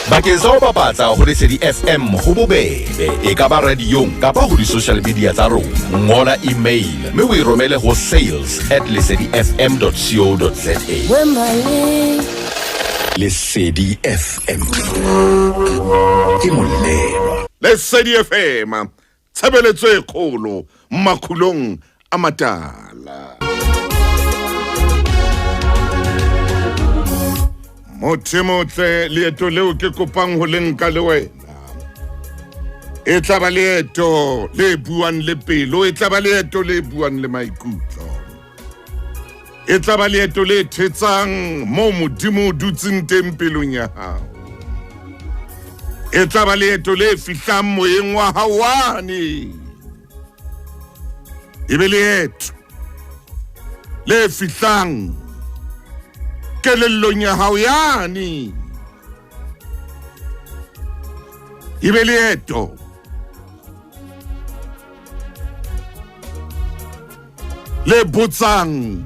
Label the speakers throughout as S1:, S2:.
S1: Bakeng sa ho bapatsa ho Lesedi FM ho bobebe, e ka ba radiong kapa ho di-social media tsa rona. Ngola email mme o e romele ho sales at lesedifm.co.za. Lesedi FM ke molelwa.
S2: Lesedi FM tshebeletso e kgolo makhulong a matala. Motho e motle, leeto leo ke kopang ho le nka le wena e tla ba leeto le buang le pelo, e tla ba leeto le buang le maikutlo, e tla ba leeto le thetsang moo Modimo o dutseng teng pelong ya hao, e tla ba leeto le fihlang moyeng wa hao wane, e be leeto le fihlang kelellong ya hao yane, e be leeto le botsang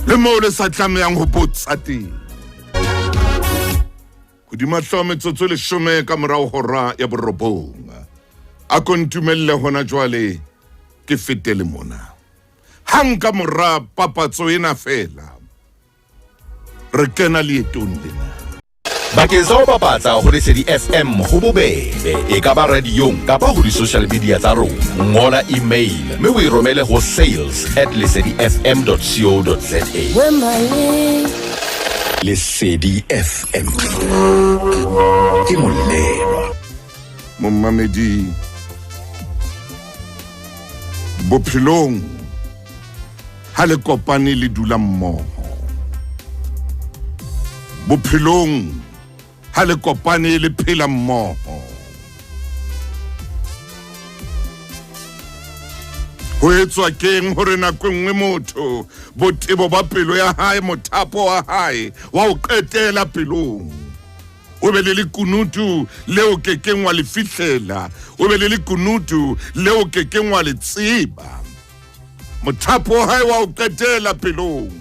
S2: le moo le sa tlamehang ho botsa teng. Hodima hlooho metsotso 10 ka morao hora ya 9. A ko ntumelle hona jwale ke fete le mona. Hang ka mora papatso ena feela, re kena leetong lena.
S1: Bakeng sa ho bapatsa ho Lesedi FM ho bobebe, e ka ba radiong kapa ho di-social media tsa rona. Ngola email mme o e romele ho sales at lesedifm.co.za. Lesedi FM ke molelwa.
S2: Momamedi, bophelong ha le kopane le dula mmoho. Bophelong ha le kopane le phela mmoho. Ho etswa keng hore nako e nngwe motho botebo ba pelo ya hae, mothapo wa hae wa ho qetela pelong, o be le lekunutu leo kekeng wa le fihlela, o be le lekunutu leo kekeng wa le tseba, mothapo wa hae wa ho qetela pelong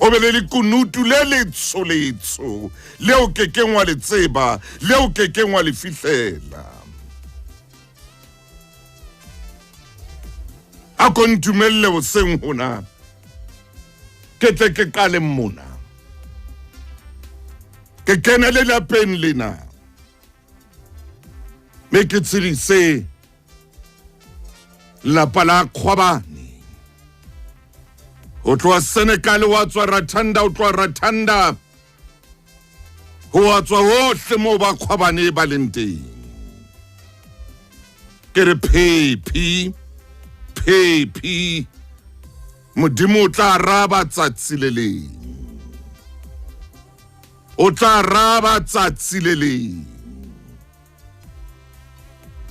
S2: o be le lekunutu le letsho letsho leo kekeng wa le tseba, leo kekeng wa le fihlela. A ko ntumelle hoseng hona ke tle ke qale mona, ke kene lelapeng lena me ke tsebise lapa la Kgwabane. Ho tloha Senegal wa tswa Rathanda, ho tloha Rathanda ho wa tswa hohle moo ba Kgwabane ba leng teng. Ke re phephi phephi, Modimo o tla araba tsatsi le leng, o tla araba tsatsi le leng,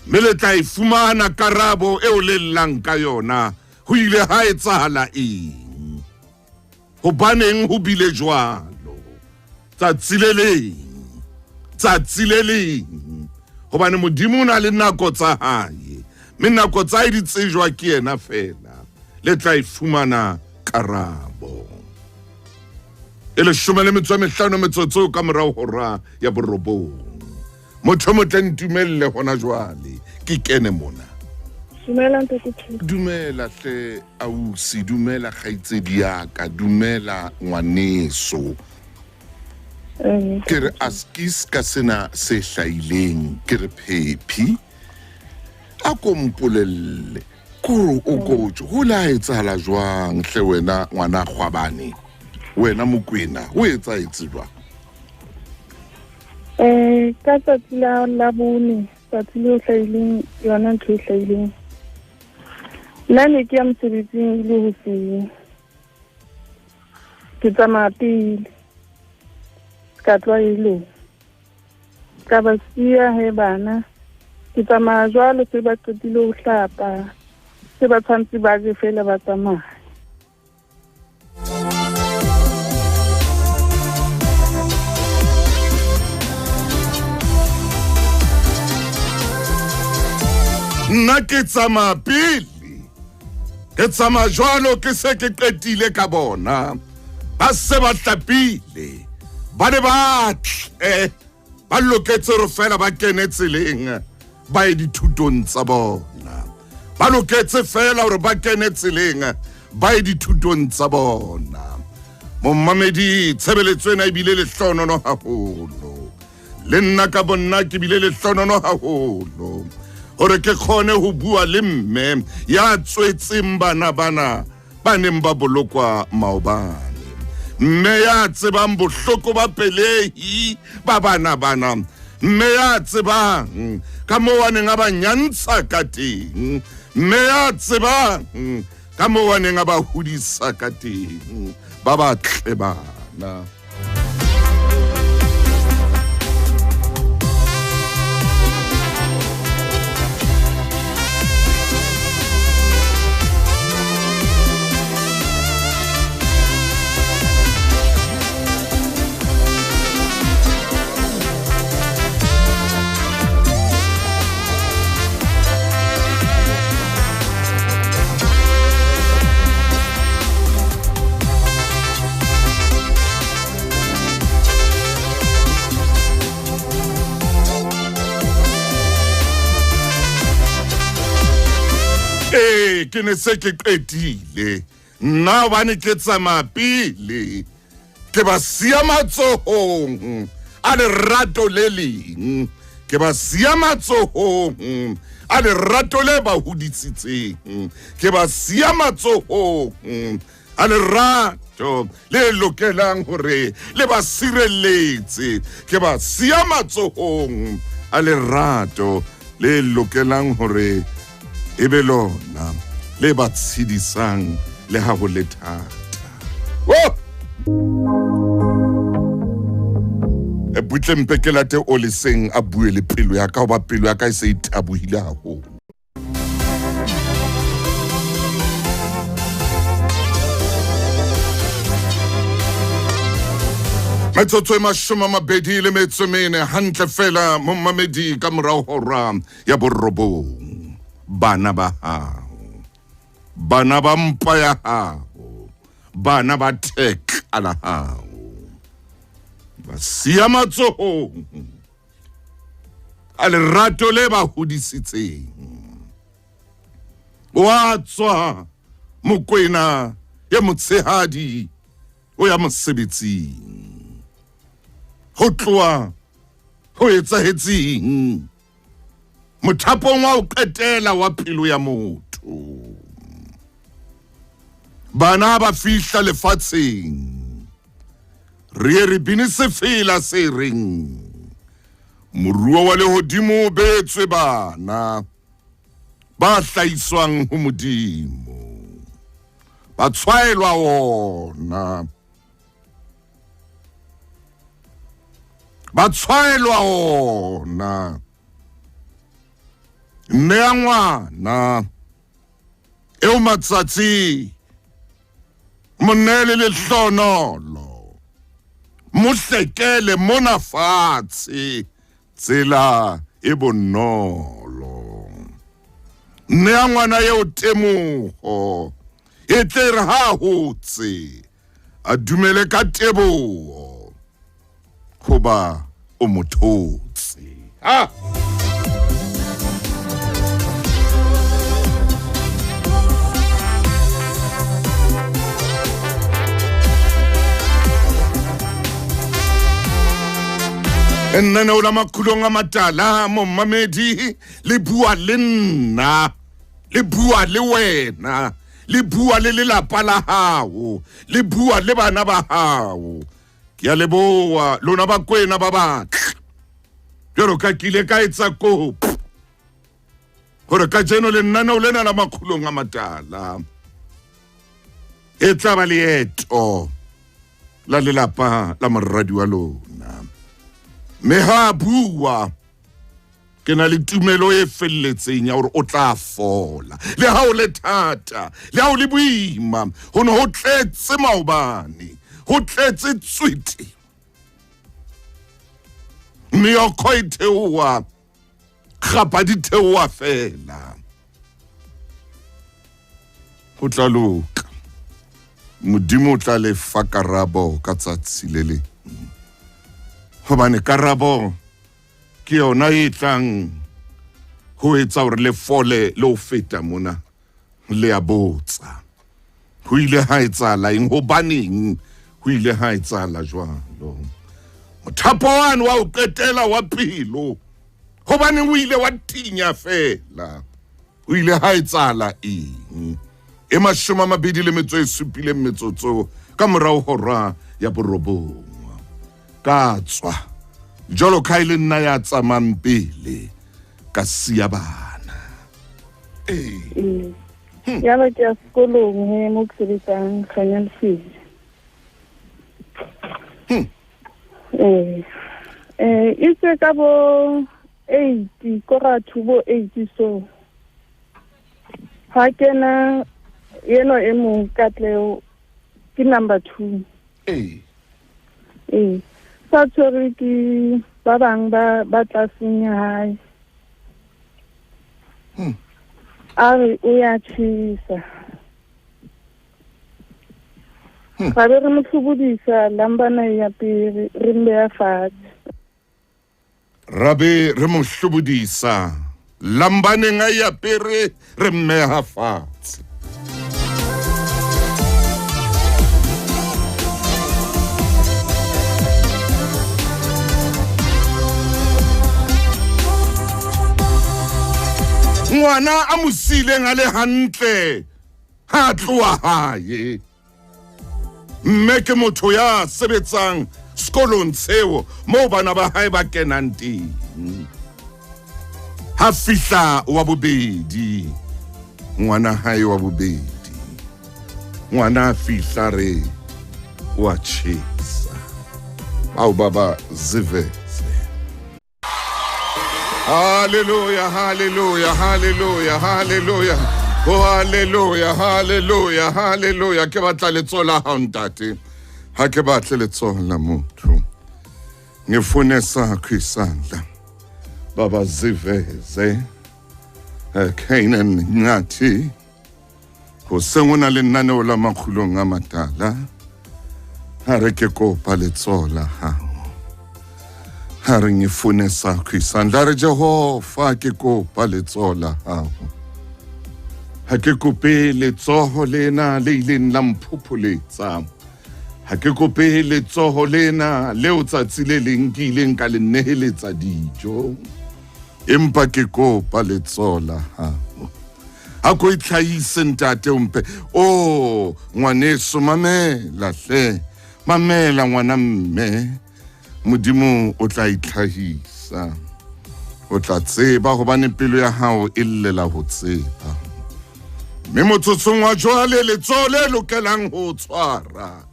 S2: mme le tla e fumana karabo eo le llang ka yona. Ho ile ha etsahala eng? Hobaneng ho bile jwalo? Tsatsi le leng, tsatsi le leng, hobane Modimo o na le nako tsa hae, mme nako tsa hae di tsejwa ke yena feela. Le tla e fumana karabo. E 15 metsotso ka morao hora ya 9. Motho motle ntumelle hona jwale ke kene mona.
S3: Dumela ntate Thuso.
S2: Dumela hle ausi, dumela kgaitsedi ya ka, dumela ngwaneso. Ke re askis ka sena se hlahileng, ke re phephi a ko mpolelle kore o kotso ho le a etsahala jwang hle wena ngwana Kgwabane, wena Mokwena, ho etsahetse jwang?
S3: Ka tsatsi la bone, tsatsi leo hlahileng yona ntho e hlahileng, nna ne ke ya mosebetsing ile hoseng, ke tsamaya pele ka tlwaelong, ka ba siya he bana, ke tsamaya jwalo se ba qetile ho hlapa, se ba tshwanetse ba je fela ba tsamaya.
S2: Nna ke tsamaya pele. Ke tsamaya jwalo ke se ke qetile ka bona. Ba se ba hlapile. Ba ne ba tle ba loketse hore fela ba kene tseleng ba ye dithutong tsa bona. Ba loketse fela hore ba kene tseleng ba ye dithutong tsa bona. Momamedi, tshebeletso ena ebile lehlohonono haholo. Le nna ka bonna ke bile lehlohonono haholo hore ke kgone ho bua le mme ya tswetseng bana bana ba neng ba bolokwa maobane. Mme ya tsebang bohloko ba pelehi ba bana bana, mme ya tsebang ka moo a neng a ba nyantsha ka teng, mme ya tsebang ka moo a neng a ba hodisa ka teng, ba batle bana. Ee, ke ne se ke qetile nna hobane ke tsamaya pele ke ba siya matsohong a lerato le leng ke ba siya matsohong a lerato le ba hodisitseng ke ba siya matsohong a lerato le lokelang hore le ba sireletse ke ba siya matsohong a lerato le lokelang hore e be lona le ba tshedisang le ha ho le thata. Oh! E butle mpe ke late o leseng a bue le pelo ya ka hoba pelo ya ka e se e tabohile haholo. Metsotso e mashome a mabedi le metso e mene hantle fela momamedi ka morao hora ya borobong. Bana ba hao, bana ba mpa ya hao, bana ba theka la hao, ba siya matsohong a lerato le ba hodisitseng. Wa tswa Mokwena ya motshehadi o ya mosebetsing. Ho tloha ho etsahetseng mothapong wa ho qetela wa pelo ya motho. Bana ba fihla lefatsheng, re ye re bine sefela se reng moruo wa lehodimo o beetswe bana ba hlahiswang ho Modimo, ba tshwaelwa ona, ba tshwaelwa ona. Mme ya ngwana eo matsatsi mo neele lehlonolo, mo hlekele mona fatshe tsela e bonolo. Nea ngwana eo temoho, e tle re ha a hotse a dumele ka teboho hoba o mo thotse. Ah! Lenaneo la Makhulong a Matala, momamedi, le bua le nna, le bua le wena, le bua le lelapa la hao, le bua le bana ba hao. Ke a leboha lona bakwena ba batle. Jwalo ka ke ile ka etsa kopo hore kajeno lenaneo lena la Makhulong a Matala e tla ba leeto la lelapa la moradi wa lona. Mme ha a bua, ke na le tumelo e felletseng ya hore o tla fola. Le ha o le thata, le ha o le boima, ho ne ho tletse maobane, ho tletse tswete. Meokgo e theoha, kgapa di theoha fela. Ho tla loka. Modimo o tla le fa karabo ka tsatsi le leng. Hobane karabo ke yona e tlang ho etsa hore le fole le ho feta mona. Le a botsa. Ho ile ha etsahala eng? Hobaneng ho ile ha etsahala jwalo? Mothapo wane wa ho qetela wa pelo, hobaneng o ile wa tinya feela? Ho ile ha etsahala eng? E 27 metsotso ka morao hora ya 9. Ka tswa jwalo ka e le nna ya tsamayang pele ka siya bana. Ee.
S3: Yaba ke ya sekolong he mo ke sebetsang Kganya Lesedi. Ee. Itse ka bo 8 kora 2 bo 8 so. Ha kena yeno e mong Katleo ke number 2.
S2: Ee.
S3: Ee. Sa tshwerwe ke ba bang ba tlaseng ya hae. A re o ya tjhesa. Ra be re mo hlobodisa lambana ya pele re mbeya fatshe.
S2: Ra be re mo hlobodisa lambaneng a ya pere re mmeha fatshe. Ngwana a mo siileng a le hantle ha a tloha hae. Mme ke motho ya sebetsang sekolong seo moo bana ba hae ba kenang teng. Ha fihla wa bobedi, ngwana hae wa bobedi. Ngwana a fihla re wa tjhesa. Bao ba ba ziveze. Hallelujah, hallelujah, hallelujah, hallelujah. Oh, hallelujah, hallelujah, hallelujah. Ke batla letsoho la hao ntate. Ha ke batle letsoho la motho. Ngifune sakho isandla. Baba ziveze. Canaan Nyathi. Hoseng o na le lenaneo la makgulong a matala. Ha re ke kopa letsoho la hao. Ha re ngifune sakho isandla. Re Jehova ke kopa letsoho la hao. Ha ke kope letsoho lena le ileng la mphopholetsa. Ha ke kope letsoho lena leo tsatsi le leng ke ileng ka le neheletsa dijo. Empa ke kopa letsoho la hao. Ha ko itlhahise ntate o mpe. O ngwaneso mamela hle. Mamela ngwana mme. Modimo o tla itlhahisa. O tla tseba hobane pelo ya hao e llela ho tseba. Mme motsotsong wa jwale letsoho le lokelang ho tshwara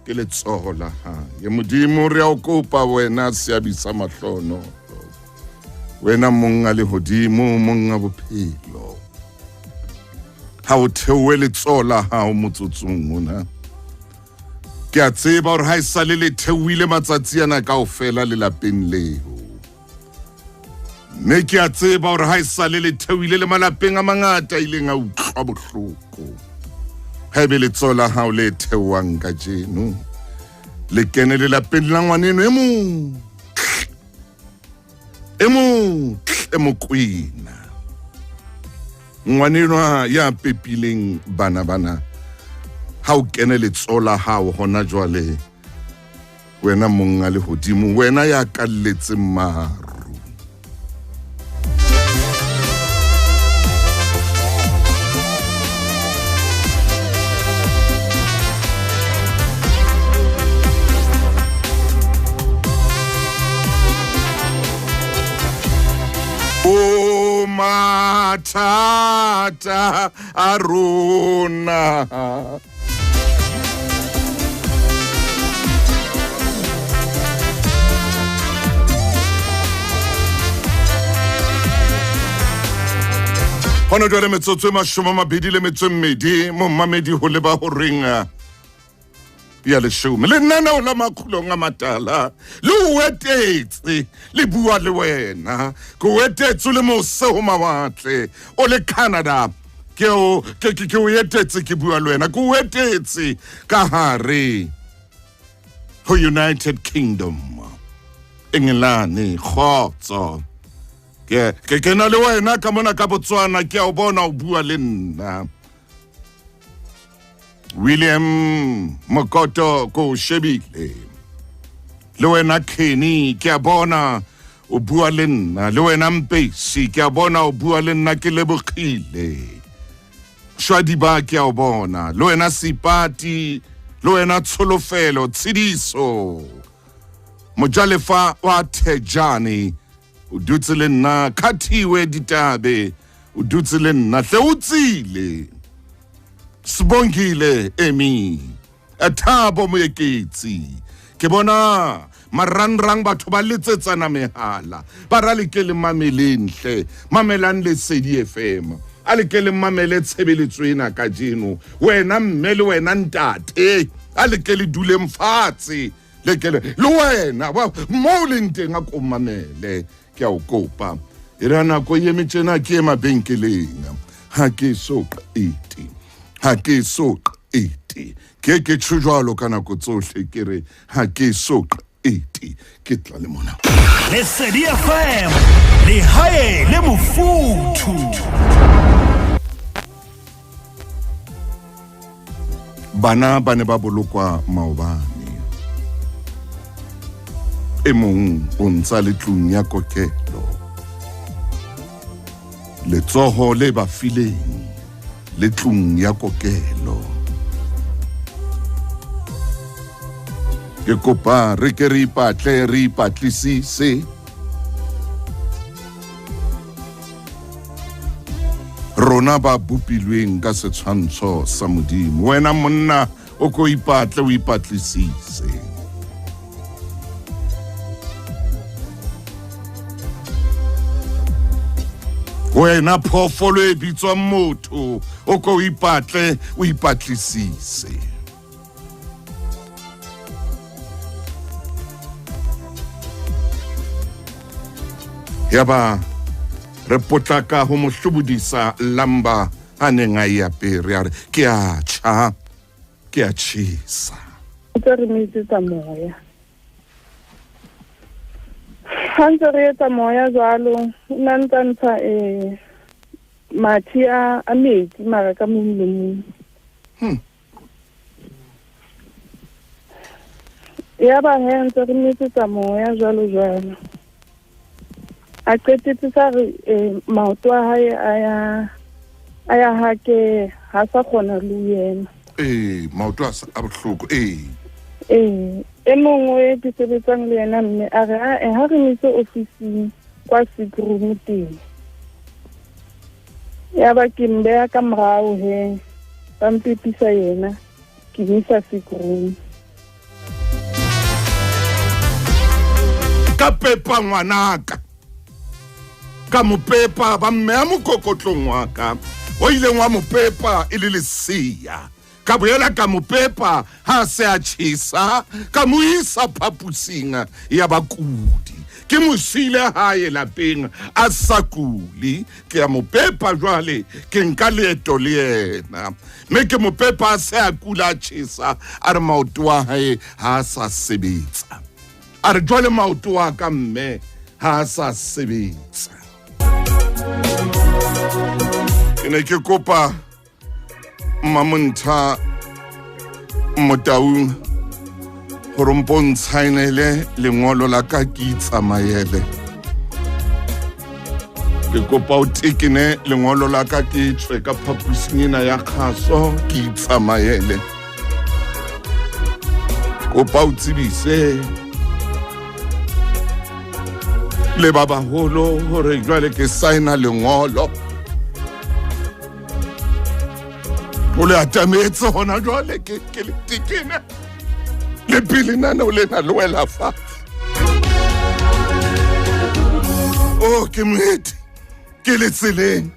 S2: ke letsoho la hae. Modimo re a o kopa wena seabi sa mahlono. Wena monga lehodimo, monga bophelo. Ha o theohe letsoho la hao motsotsong ona. Ke a tseba hore ha e sale le theohile matsatsi ana kaofela lelapeng leo. Mme ke a tseba hore ha e sale le theohile le malapeng a mangata a ileng a utlwa bohloko. Haebe letsoho la hao le theohang kajeno le kene lelapeng la ngwaneno e motle, e motle Mokwena. Ngwanenwa ya pepileng bana bana, ha o kene letsoho la hao hona jwale, wena monga lehodimo, wena ya kalletseng maru. O mathata a rona. Hona jwale metsotso e 22 momamedi ho leba horeng ya leshome. Lenaneo la makgulong a matala le o etetse, le bua le wena. Ke o etetse le mose ho mawatle, o le Canada, Ke o ke ke o etetse ke bua le wena, ke o etetse ka hare ho United Kingdom. Engelane, kgotso. Ke ke kena le wena ka mona ka Botswana, ke a o bona o bua le nna. William Mokoto ko shebile. Le wena Kenny, ke a bona o bua le nna. Le wena Mpesi, ke a bona o bua le nna, ke lebogile. Shwadiba ke a o bona. Le wena Sipati, le wena Tsholofelo, Tshidiso. Mojalefa wa Thejane, o dutse le nna. Khathiwe Ditabe, o dutse le nna. Hle o tsile. Sibongile Emi, Thabo Moeketsi. Ke bona marangrang batho ba letsetsana mehala, ba ra le ke le mameleng hle, mamelang Lesedi FM. A le ke le mamele tshebeletso ena kajeno. Wena mme le wena ntate, a le ke le duleng fatshe, le ke le wena mo leng teng a ko mamele. Ke a o kopa. E re nako e eme tjena ke ye mabenkeleng. Ha ke so qete. Ha ke so qete. Ke ke tjho jwalo ka nako tsohle ke re ha ke so qete. Ke tla le mona.
S4: Lesedi FM, lehae le mofuthu.
S2: Bana ba ne ba bolokwa maobane. E mong o ntsa le tlung ya kokelo. Letsoho le ba fileng le tlung ya kokelo. Ke kopa re ke re ipatle, re ipatlisise. Rona ba bopilweng ka setshwantsho sa Modimo. Wena monna o ko ipatle, o ipatlisise. Wena phoofolo e bitswang motho, o ko ipatle, o ipatlisise. Yaba re potlaka ho mo hlobodisa lamba a neng a e apere, a re ke a tjha, ke a tjhesa.
S3: Ntse re mo etsetsa moya. Ha ntse re etsa moya jwalo, o na ntsa ntsha mathe a metsi mara ka mo molomong. Ya ba he ntse re mo etsetsa moya jwalo jwalo. A qetetse sa re maoto a hae a ya hake, ha sa kgona le ho ema.
S2: Maoto a sa a bohloko,
S3: E mongwe ke sebetsang le yena mme a re, ha re mo ise ofising kwa sick room teng. Ya ba ke mbeya ka morao he, ba mpepisa yena, ke mo isa sick room.
S2: Ka pepa ngwanaka, ka mo pepa, ba mmeya mokokotlong wa ka, o ileng wa mo pepa e le lesea. Ka boela ka mo pepa ha se a tjhesa, ka mo isa phapusing ya bakudi. Ke mo siile hae lapeng a sa kule. Ke a mo pepa jwale, ke nka leeto le yena. Mme ke mo pepa a se a kula a tjhesa, a re maoto a hae ha a sa sebetsa. A re jwale maoto a ka mme ha a sa sebetsa. Ke ne ke kopa Mmamontha Motaung hore mpo ntshaenele lengolo la ka ke itsamaele. Ke kopa o tekene lengolo la ka ke tswe ka phapusing ena ya kgaso ke itsamaele. Kopa o tsebise le ba baholo hore jwale ke saena lengolo. O le atametse hona jwale ke le tekene. Le pele nana o lena le wela fatshe. Oh, ke moeti, ke le tseleng.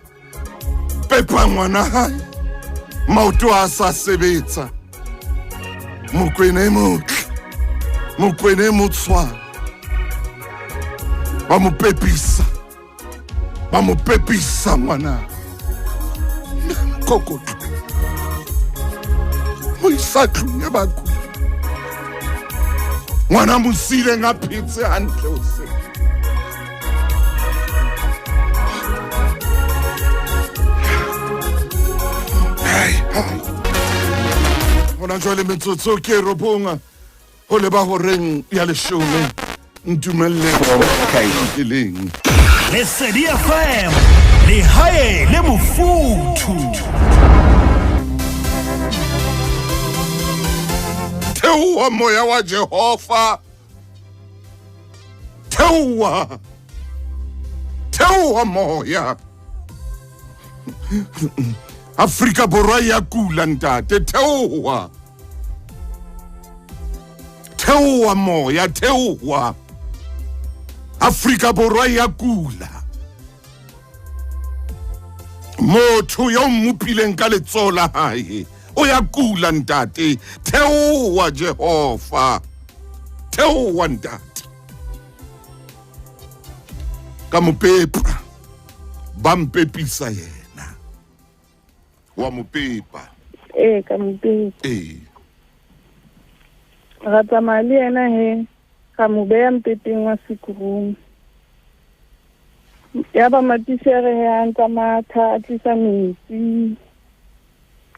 S2: Pepa ngwana hae, maoto a sa sebetsa. Mokwena e motle, mokwena e motshwana. Ba mo pepisa, ba mo pepisa ngwana. mokokotlo mo isa tlung ya bakudi ngwana mo siileng a phetse hantle hoseng. Hona jwale metsotso ke 9 ho leba horeng ya 10. Ntumelle ke leng.
S4: Lesedi FM, lehae le mofuthu.
S2: Theoha moya wa Jehova. Theoha. Theoha moya. Afrika Borwa ya kula ntate, theoha. Theoha moya, theoha. Afrika Borwa ya kula. Motho yo mmopileng ka letsoho la hae o ya kula ntate. Theoha Jehova. Theoha ntate. Ka mopepa ba mpepisa yena. Wa mopepa.
S3: Ee, ka mopepa.
S2: Ee.
S3: Ra tsamaya le yena he, ra mo beha mpepeng wa sick room. Ya ba matitjhere he a ntsa matha, a tlisa metsi.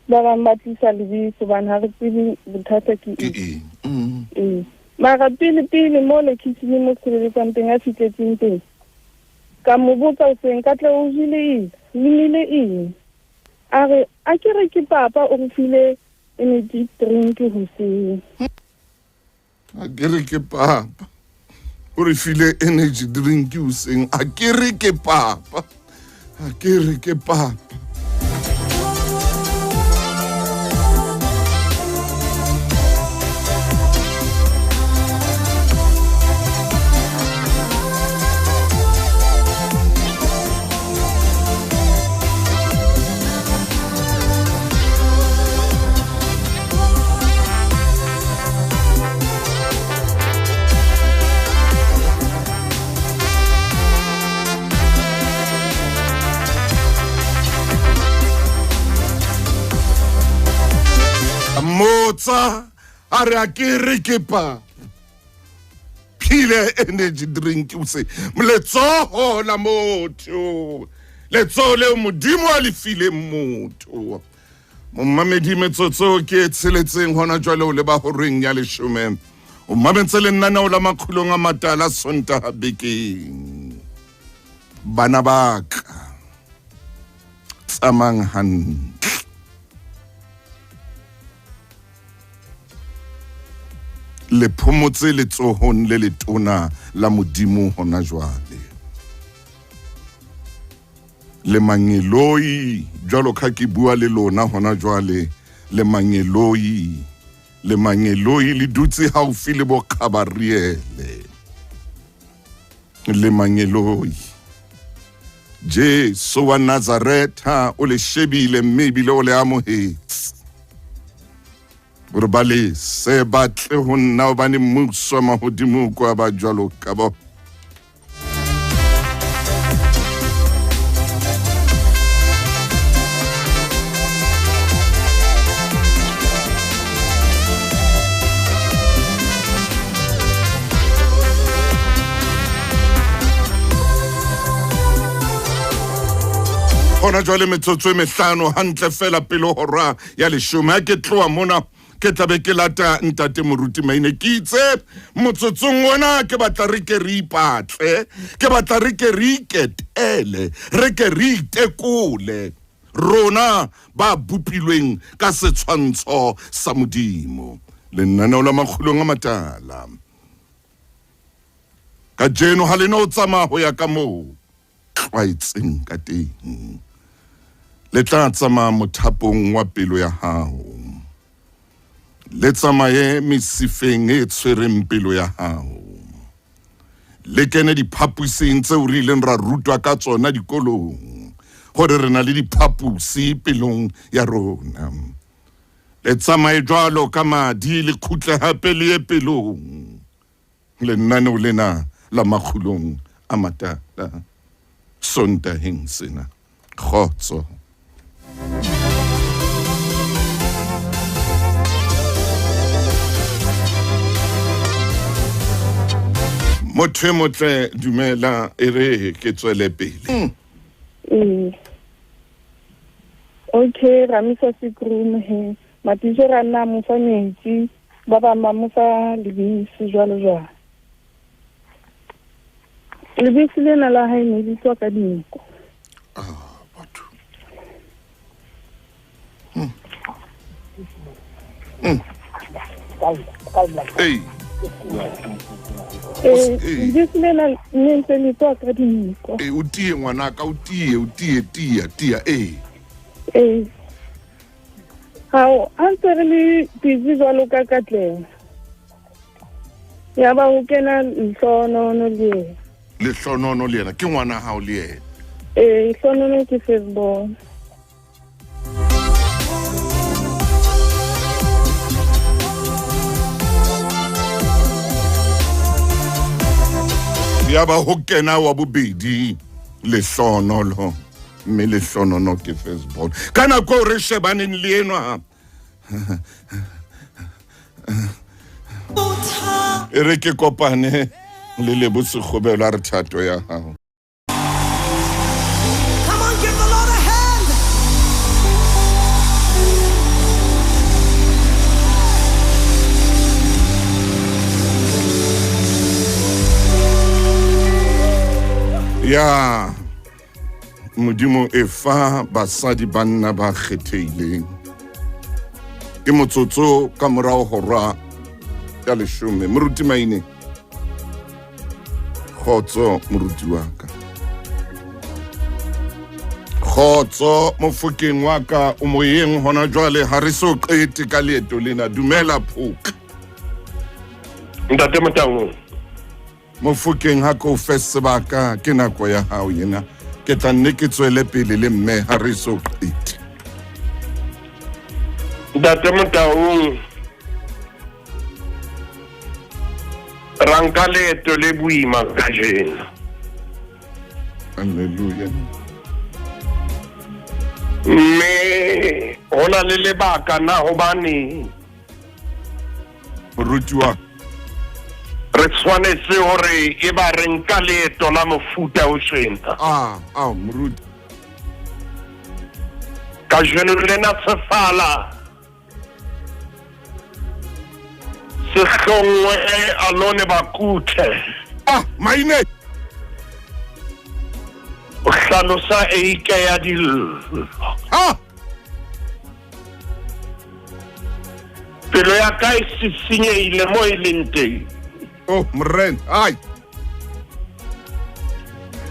S3: Ba bang ba tlisa lebese hobane ha re tsebe bothata ke eng. Ee. Mara pele pele mo le kitchen mo sebeletsang teng a fihletseng teng. Ka mo botsa hoseng ka tle o jele eng, le nwele eng. A re a ke re ke papa o re file energy drink hoseng.
S2: A ke re ke papa o re file energy drink hoseng. A ke re ke papa. A ke re ke papa. Motsa a re a ke re ke pa phile energy drink o se letsoho la motho, letsoho leo Modimo a le fileng motho. Momamedi metsotso ke tsheletseng hona jwale o leba horeng ya 10. O mametse lenaneo la Makgulong a Matala Sontaha bekeng. Bana ba ka tsamayang hantle. Le phomotse letsohong le letona la Modimo hona jwale. Le mangeloi jwalo ka ke bua le lona hona jwale, le mangeloi, le mangeloi le dutse haufi le bo Kgabariele. Le mangeloi Jesu wa Nazaretha o le shebile mme ebile o le amohetse. Hore ba le se batle ho nna hobane mmuso wa mahodimo kwa ba jwalo ka bo. Hona jwale metsotso e mehlano hantle fela pele hora ya 10. Ha ke tloha mona ke tlabe ke lata ntate Moruti Maine. Ke itse motsotsong ona ke batla re ke re ipatle, ke batla re ke re iketele, re ke re itekole rona ba bopilweng ka setshwantsho sa Modimo. Lenaneo la Makgulong a Matala kajeno ha le no tsamaya ho ya ka moo tlwaetseng ka teng. Le tla tsamaya mothapong wa pelo ya hao. Le tsamaye mesifeng e tshwereng pelo ya hao. Le kene diphaposing tseo re ileng ra rutwa ka tsona dikolong, hore re na le diphaposi pelong ya rona. Le tsamaye jwalo ka madi, le kgutle hape le ye pelong. Lenaneo lena la Makgulong a Matala Sontaheng sena. Kgotso. Motho e motle, dumela, e re ke tswele pele.
S3: Ee. Okay, ra misa sekroom he. Matitjhere a nna a mo fa metsi, ba bang ba mo fa lebese jwalo jwalo. Lebese lena la hae ne le tswa ka dinko.
S2: Ah, batho. Ei.
S3: Lebese lena ne ntse le tswa ka dinko.
S2: Ee, o tie ngwanaka, o tie, o tie, tia, tia, ee.
S3: Ee. Hao, ha ntse re le busy jwalo ka Katleho. Ya ba ho kena Lehlonono le yena.
S2: Lehlonono le yena, ke ngwana hao le yena?
S3: Ee, Lehlonono ke firstborn.
S2: Ya ba ho kena wa bobedi Lehlonolo, mme Lehlonono ke firstborn. Ka nako eo re shebaneng le enwa, e re ke kopane le Lebo Sekgobelo a re thato ya hao.
S5: Come on, give the Lord a hand.
S2: Ya Modimo e fa basadi banna ba kgethehileng. Ke motsotso ka morao hora ya leshome. Moruti Maine, kgotso moruti wa ka. Kgotso mofokeng wa ka, o moyeng hona jwale, ha re so qete ka leeto lena. Dumela Phoka.
S6: Ntate Motaung.
S2: Mofokeng, ha ke o fe sebaka, ke nako ya hao yena. Ke tla nne ke tswele pele le mme, ha re so qete.
S6: Ntate Motaung, ra nka leeto le boima kajeno.
S2: Hallelujah.
S6: Mme ho na le lebaka na hobane
S2: Moruti wa
S6: re tshwanetse hore e ba re nka leeto la mofuta o tjena.
S2: Ah, ah, moruti.
S6: Kajeno lena sefala se hlongwe alone bakuthe.
S2: Ah, maine.
S6: O hlalosa eike ya dillo.
S2: Ah.
S6: Pelo ya ka e sisinyeile mo e leng teng.
S2: Oh, morena, ai.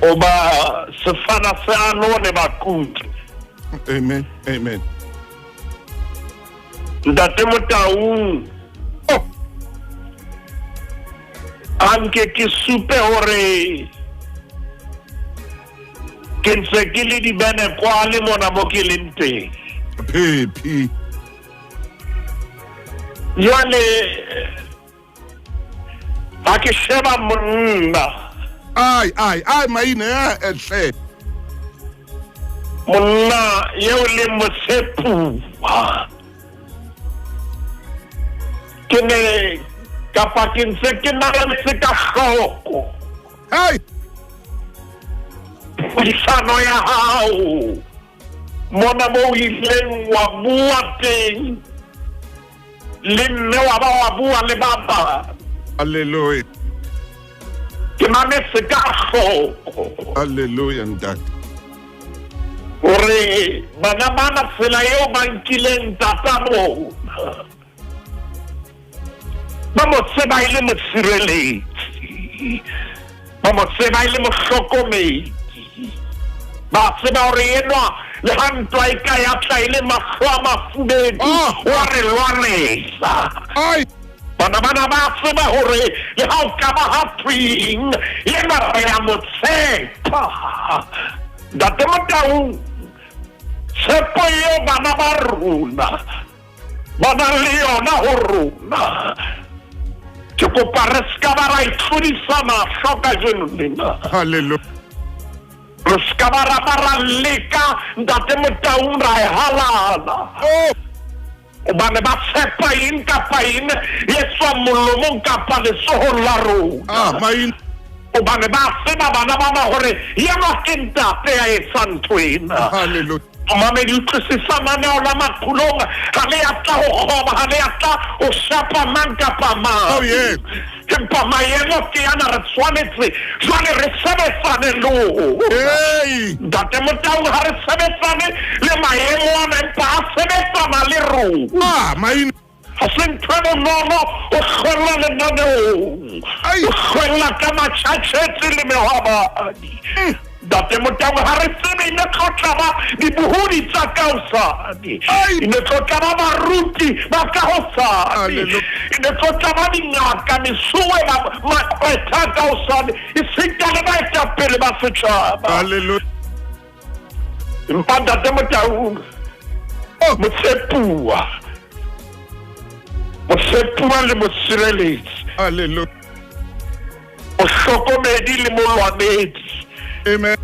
S6: O ba sefala se alone bakuthe.
S2: Amen, amen.
S6: Ntate Motaung,
S2: Oh.
S6: a nke ke supe hore ke ntse ke le dibene kwale mona mo ke leng teng.
S2: Phephi.
S6: Jwale ha ke sheba monna.
S2: Ai, ai, ai, maine ya ehle.
S6: Monna eo leng motshepuwa. Ke ne kapa ke ntse ke nahanetse ka hloko.
S2: Hey!
S6: Puisano ya hao mona mo o ileng wa bua teng le mme wa ba wa bua le ba bang.
S2: Hallelujah.
S6: Ke mametse ka hloko.
S2: Hallelujah, ntate.
S6: Hore bana bana tsela eo ba nkileng ntata bona. Ba mo tseba e le mosireletsi, ba mo tseba e le mohlokomedi, ba tseba hore enwa le ha ntwa e ka ya tla e le mahlo a mafubedu,
S2: Ah!
S6: o a re lwanela.
S2: Ai!
S6: Bana bana ba tseba hore le ha o ka ba ha thweng, enwa re a mo tshepa. Ntate Motaung, tshepo eo bana ba rona ba nang le yona ho rona, ke kopa re se ka ba ra itlhodisa mahlo kajeno lena.
S2: Hallelujah.
S6: Re se ka ba ra ba ra leka Ntate Motaung ra e halala.
S2: Oh.
S6: Hobane ba tshepa eng kapa eng e tswang molomong kapa letsohong la rona.
S2: Ah, main.
S6: Hobane ba tseba bana bana hore yenwa ke ntate ya etsang ntho ena.
S2: Hallelujah.
S6: Momamedi, utlwisisa maneo la maqulong ha le ya tla ho kgoba, ha le ya tla ho shapa mang kapa mang.
S2: Oh, yes.
S6: Empa maemo ke ana, re tshwanetse jwale re sebetsane le ona.
S2: Hey.
S6: Ntate Motaung, ha re sebetsane le maemo ana, empa a sebetsana le rona.
S2: Ah, maine.
S6: Ha se ntho e bonolo ho hlwella lenaneong,
S2: Ai.
S6: ho hlwella ka matjhatjhetsi le mehwabadi. Ntate Motaung, ha re tsebe e ne tlo tla ba dibohodi tsa ka hosane,
S2: Ai.
S6: e ne tlo tla ba baruti ba ka hosane,
S2: Hallelujah.
S6: e ne tlo tla ba dingaka, mesuwe, maqwetha ka hosane, esita le baetapele ba setjhaba.
S2: Hallelujah.
S6: Empa Ntate Motaung,
S2: Oh.
S6: motshepuwa, motshepuwa le mosireletsi,
S2: Hallelujah.
S6: mohlokomedi le molwanedi,
S2: Amen.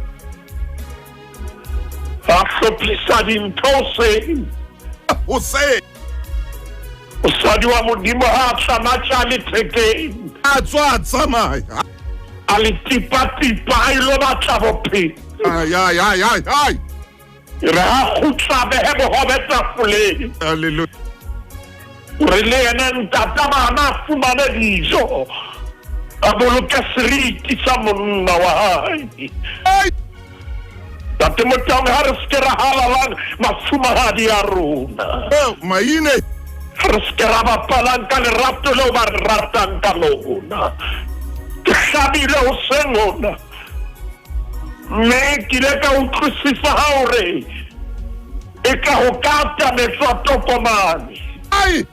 S6: a hlophisa dintho hoseng.
S2: Hoseng.
S6: Mosadi wa Modimo ha a tlamatja a le thekeng,
S2: A tswa a tsamaya.
S6: a le tipatipa a ilo batla bophelo.
S2: Ai, ai, ai, ai, ai.
S6: E re ha kgutla behe bohobe tafoleng,
S2: Hallelujah.
S6: hore le yena ntata bana a fumane dijo, a boloke seriti sa monna wa hae.
S2: Ai.
S6: Ntate Motaung, ha re se ke ra halalang mafumahadi a rona,
S2: Oh, maine.
S6: re se ke ra bapalang ka lerato leo ba re ratang ka lona. Ke hlabile hoseng hona, mme ke ile ka utlwisisa ha hore e ka ho ka atametswa tokomane,
S2: Ai.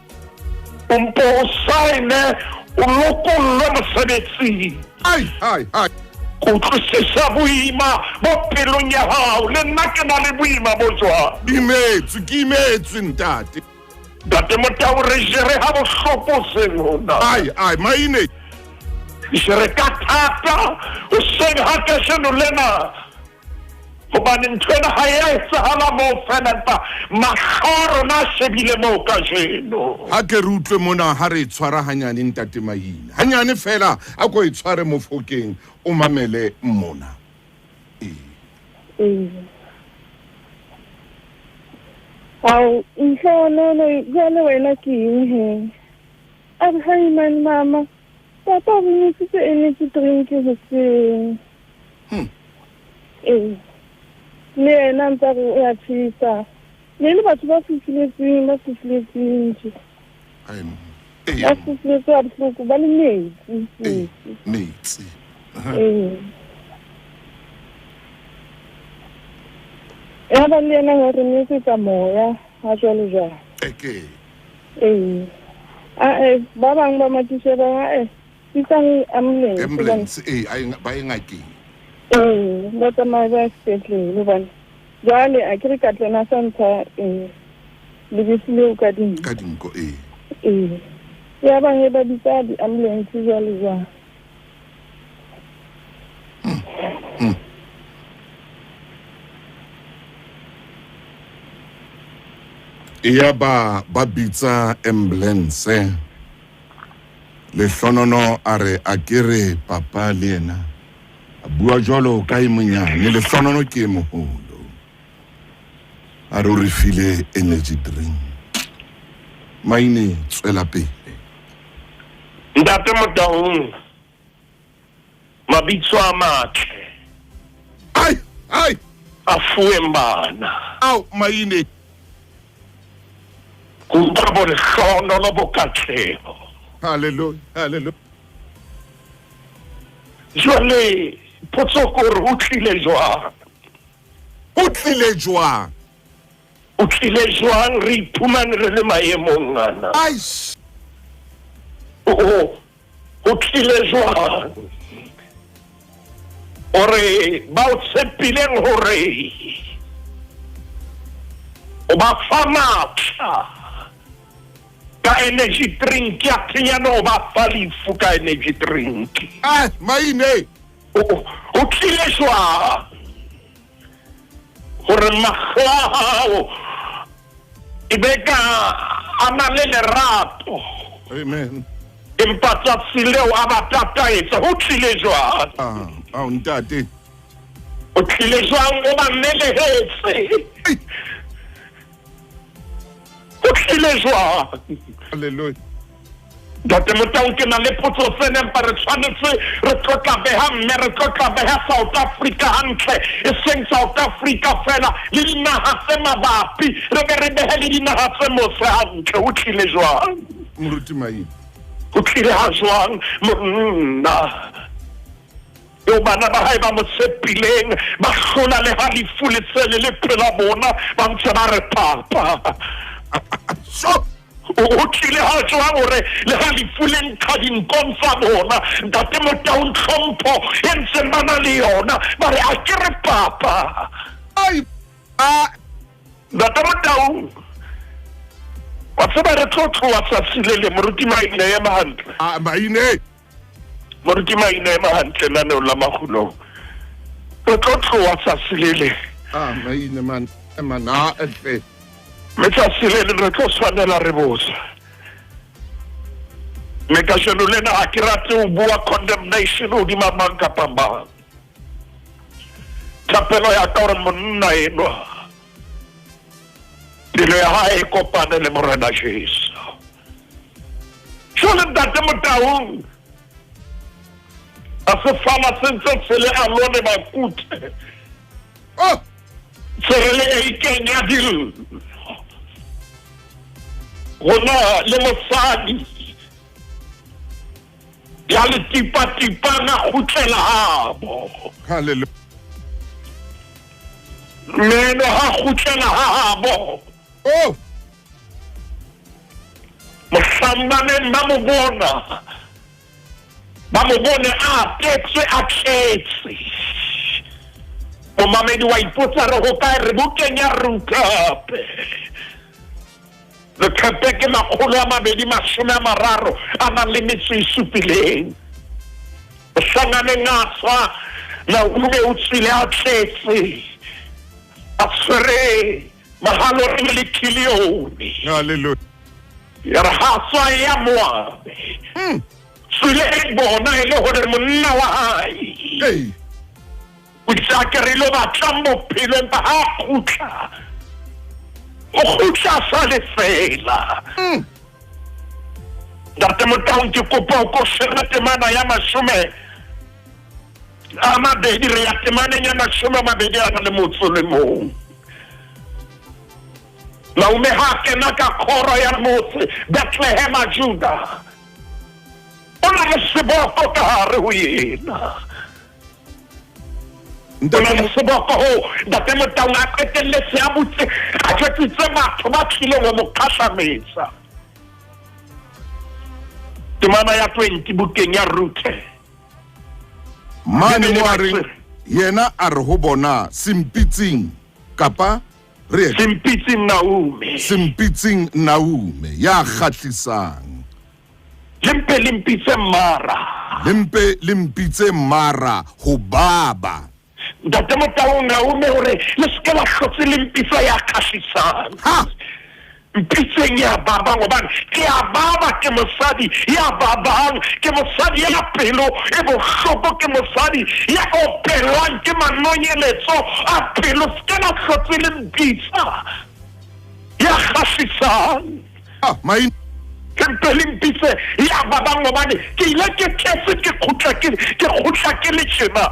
S6: o mpo o saene, o lokollwe mosebetsing.
S2: Ai, ai, ai.
S6: Ke utlwisisa boima bo pelong ya hao, le nna ke na le boima bo jwalo.
S2: Imetswe, ke imetswe ntate.
S6: Ntate Motaung, re jere ha bohloko hoseng hona,
S2: Ai, ai, maine.
S6: jere ka thata hoseng ha kajeno lena, hobane ntho ena ha ya etsahala moo fela, empa mahlo a rona a shebile moo kajeno.
S2: Ha ke re utlwe mona ha re e tshwara hanyane ntate Maine. Hanyane fela a ko e tshware mofokeng o mamele mona.
S3: Ee. Ao, ntlhonono, jwale wena ke eng he? A re, hai man mama, papa o nwesitse energy drink hoseng. Ee. Le yena ntse a re o ya tjhesa. Ne le batho ba fufuletsweng, ba fufuletsweng tje.
S2: Ai.
S3: Ba fufuletswe ha bohloko, ba le metsi, metsi.
S2: Metsi.
S3: Ee. Ya ba le yena wa re nwesetsa moya ha jwale jwale.
S2: Eke.
S3: Ee. Ah, ba bang ba matitjhere ba bitsang ambulance.
S2: Ambulance eh ai ba e ngakeng.
S3: Ee, ba tsamaya ba ya sepetlele hobane jwale a ke re ka tlena sa ntsha lebese leo ka dinko.
S2: Ka dinko eh.
S3: Ee. Ya ba he ba bitsa di-ambulance jwale jwale.
S2: Ya ba ba bitsa ambulance. Lehlonono a re a ke re papa le yena a bua jwalo ka e monyane, Lehlonono ke e moholo. A re o re file energy drink. Maine, tswela pele.
S6: Ntate Motaung, mabitso a matle
S2: Ai, ai,
S6: a fuweng bana.
S2: Ao, maine.
S6: Ke utlwa bo lehlohonolo bo katleho.
S2: Hallelujah, hallelujah.
S6: Jwale potso ke hore ho tlile jwang?
S2: Ho tlile jwang?
S6: O tlile jwang re iphumane re le maemong ana?
S2: Aish.
S6: O tlile jwang? Hore ba o tshepileng hore o ba fa matla ka energy drink ya thenyana, o ba fa lefu ka energy drink.
S2: Ah, maine.
S6: O tlile jwang hore mahlo a hao e be ka a na le lerato?
S2: Amen.
S6: Empa tsatsi leo a ba tataetsa, ho tlile jwang?
S2: Ah, ao ntate.
S6: O tlile jwang o ba nelehetse? O tlile jwang?
S2: Hallelujah.
S6: Ntate Motaung, ke na le potso tsena empa re tshwanetse re tlo tla beha mme re tlo tla beha South Africa hantle, e seng South Africa fela le dinaha tse mabapi, re be re behe le dinaha tse mose hantle. Ho tlile jwang?
S2: Moruti Maine.
S6: Ho tlile ha jwang monna eo bana ba hae ba mo tshepileng ba hlola le ha lefu le se le le pela bona ba ntse ba re papa?
S2: Stop.
S6: O tlile ha jwang hore le ha lefu le nkga dinkong tsa bona, Ntate Motaung, tlhompho e ntseng ba na le yona ba re a ke re papa?
S2: Ai. A.
S6: Ntate Motaung, wa tseba re tlo tloha tsatsi le le moruti Maine ema hantle.
S2: A Maine.
S6: Moruti Maine ema hantle naneong la makgulong. Re tlo tloha tsatsi le le.
S2: Ah Maine man, man a tle.
S6: Mme tsatsi le le re tlo tshwanela re botsa. Mme kajeno lena ha ke rate ho bua condemnation hodima mang kapa mang. Thapelo ya ka hore monna enwa pelo ya hae e kopane le Morena Jesu. Jwale Ntate Motaung, a sefala se ntse se le alone bakute.
S2: Oh!
S6: Se re le eikeng ya dillo. Rona le mosadi ya le tipatipang a kgutlela habo.
S2: Hallelujah.
S6: Meno ha kgutlela habo.
S2: Oh!
S6: Mohlang ba neng ba mo bona, ba mo bone a apetswe a tletse. Momamedi wa ipotsa re hokae, re bukeng ya Ruthe hape. Leqepe ke 230 a nang le metso e supileng. Mohlang a neng a tswa, Naomi o tswile a tletse, a tshwere Mahalore le Kilione.
S2: Hallelujah.
S6: Ya re ha tswa ya Moabe. Tswile e bona e le hore monna wa hae.
S2: Hey.
S6: O itse a ke re lo batlang bophelo empa ha a kgutla. O kgutla a sa le fela. Ntate Motaung, ke kopa o ko shebe temana ya 20, re ya temaneng ya 21 a na le motso le mong. Naomi ha kena ka kgoro ya motse Bethlehema Juda, o na le seboko ka hare ho yena. O na le seboko ho Ntate Motaung a qetelletse a butse a jwetsitse batho ba tlileng ho mo kgahlametsa. Temana ya 20 bukeng ya Ruthe.
S2: Mane mo a reng yena a re ho bona sempitsing kapa re
S6: Sempitsing Naomi.
S2: Sempitsing Naomi ya kgahlisang.
S6: Le mpe le mpitse Mara.
S2: Le mpe le mpitse Mara ho baba.
S6: Ntate Motaung, Naomi hore le se ke la hlotse le mpitsa ya kgahlisang.
S2: Ha!
S6: Mpitseng ya babang hobane ke ya baba, ke mosadi ya babang, ke mosadi ya pelo e bohloko, ke mosadi ya opelwang ke manonyeletso a pelo. Se ke la hlotse le mpitsa ya kgahlisang.
S2: Ah, maine.
S6: Ke mpe le mpitse ya babang hobane ke ile ke tletse ke kgutla ke ke kgutla ke le tjena.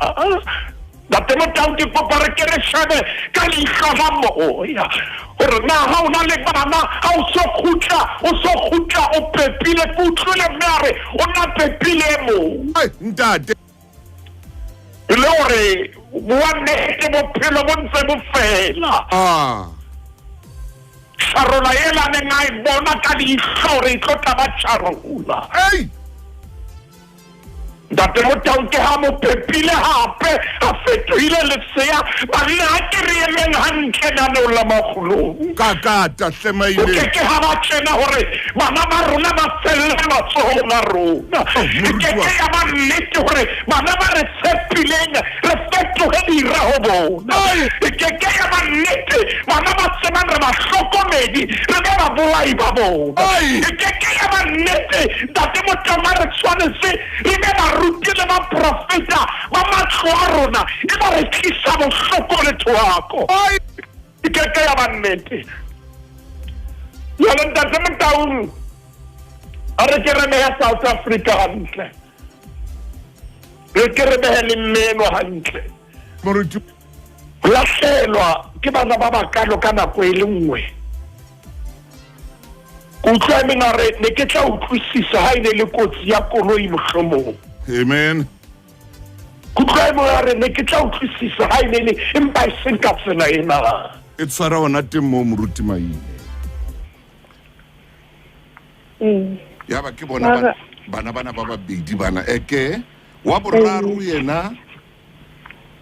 S6: Ntate Motaung, ke kopa re ke re shebe ka leihlo la moya hore na ha o na le bana, ha o so kgutla, o so kgutla o pepile. Ke utlwile mme a re o na pepile e mong.
S2: Ai, ntate.
S6: E le hore bua nnete, bophelo bo ntse bo fela.
S2: Ah.
S6: Tjharola ela neng a e bona ka leihlo hore e tlo tla ba tjharola.
S2: Ei!
S6: Ntate Motaung ke ha mo pepile hape a fetohile lesea banna ha ke re emeng hantle naneong la makgulong
S2: Kakata hle
S6: o
S2: Maine.
S6: ke ke ha ba tjena hore bana ba rona ba felle matsohong a rona
S2: Oh,
S6: e ke
S2: moruti wa
S6: ke ya ba nnete hore bana ba re tshepileng re fetohe dira ho bona e ke ke ya ba nnete bana ba tsebang re ba hlokomedi re be babolai ba bona
S2: Ai.
S6: e ke ke ya ba nnete ntate Motaung ha re tshwanetse re be baruti le baprofeta ba matlo a rona e ba re tlisa bohloko le thoako
S2: Ai.
S6: e ke ke ya ba nnete jale ntate Motaung a re ke re behe South Africa hantle re ke re behe le mmeno hantle
S2: Moruti
S6: ho lahlelwa ke bana ba bakalo ka nako e le nngwe ke utlwa e meng a re ne ke tla utlwisisa ha e ne le kotsi ya koloi mohlomong
S2: Amen.
S6: ke utlwa e mong a re ne ke tla utlwisisa ha e ne le empa e seng ka tsela ena
S2: E tshwara hona teng moo moruti Maine.
S3: Ee.
S2: Ya ba ke bona bana
S3: Mara-
S2: bana bana ba babedi bana eke wa boraro yena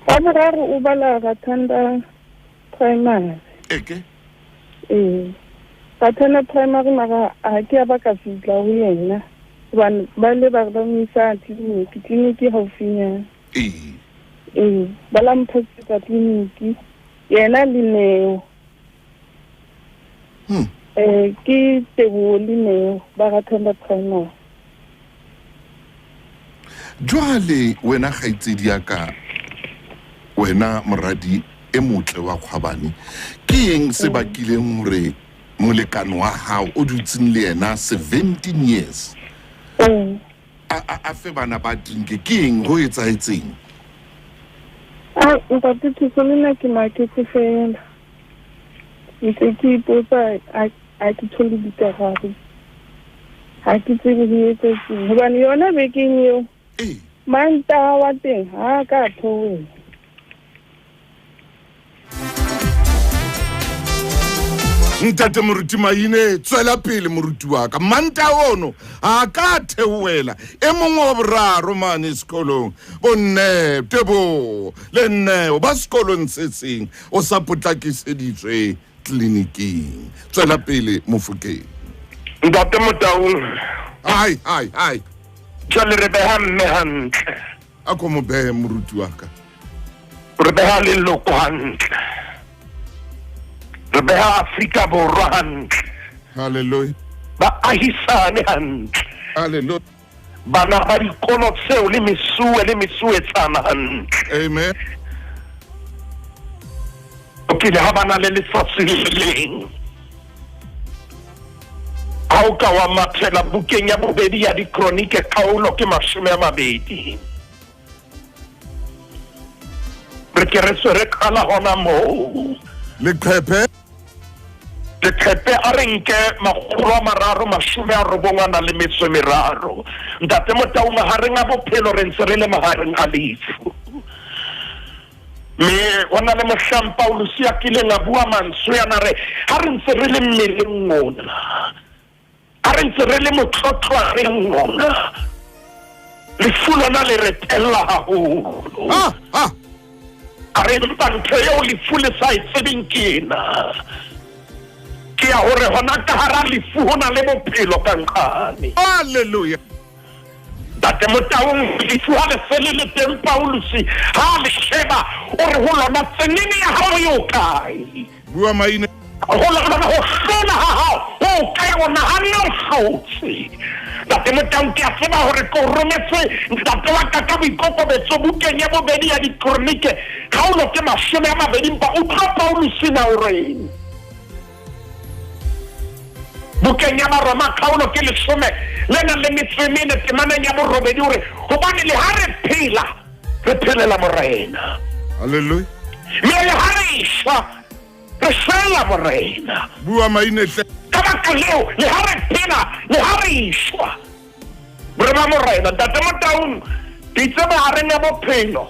S3: Wa boraro o bala Rathanda Primary.
S2: eke
S3: Ee. Rathanda Primary mara ha ke a ba ka fihla ho yena. Hobane ba ile ba re ba mo isa tleliniki, tleliniki e haufinyana.
S2: ee
S3: Ee, ba la mphakisetsa tleliniki. Yena le Neo. Ke Teboho le Neo ba Rathanda Primary.
S2: Jwale wena kgaitsedi ya ka wena moradi e motle wa kgwabane ke eng se bakileng hore molekane wa hao o dutseng le yena 17 years
S3: Ee.
S2: a a- a fe bana ba drink ke eng ho etsahetseng
S3: Ai, ntate Thuso le nna ke maketse fela. Ntse ke ipotsa ha ha ke thole dikarabo. Ha ke tsebe ho etsetseng hobane yona bekeng eo
S2: ee
S3: Mantaha wa teng ha a ka a theohela.
S2: Ntate moruti Maine tswela pele moruti wa ka manta ono ha ka theohela e mongwe wa boraro mane sekolong bonne Teboho le Neo ba sekolong se seng o sa potlakiseditswe tleliniking tswela pele Mofokeng
S6: ntate Motaung
S2: ai ai ai
S6: jwale re beha mme hantle
S2: a ko mo behe moruti wa ka
S6: re beha leloko hantle re beha Afrika Borwa hantle
S2: halleluja
S6: baahisane hantle
S2: halleluja
S6: bana ba dikolo tseo le mesuwe le mesuwetsana hantle
S2: amen
S6: o kile ha ba na le letsatsi le le leng ha o ka wa mathela bukeng ya bobedi ya dikronike kgaolo ke 20 re ke re tswe re qala hona moo
S2: leqhephe
S6: leqhepe a re nke 393 ntate Motau mahareng a bophelo re ntse re le mahareng a lefu mme ho na le mohlang Paulus ya kileng a bua mantswe ana re ha re ntse re le mmeleng ona ha re ntse re le motlotlwareng ona lefu lona le re tella haholo
S2: ah ah
S6: a re empa ntho eo lefu le sa e tsebeng ke ena ke ya hore hona ka hara lefu ho na le bophelo ka nqane
S2: halleluja
S6: ntate Motaung lefu ha le se le le teng Paulus ha le sheba o re ho lona tsenene ya hao e o kae
S2: bua Maine
S6: ho lona ho hlola ha hao ho kae o nahanne o hlotse ntate Motaung ke a tseba hore ke o rometse ntate wa ka ka boikokobetso bukeng ya bobedi ya dikronike kgaolo ke 20 mpa utlwa Paulus na o reng bukeng ya Baroma kgaolo ke 14 le nang le metso e mene temaneng ya 8 hore hobane le ha re phela re phelela Morena
S2: halleluja
S6: mme le ha re shwa re shwela Morena
S2: bua Maine hle
S6: ka baka leo le ha re phela le ha re shwa re ba Morena ntate Motaung ke itse mahareng a bophelo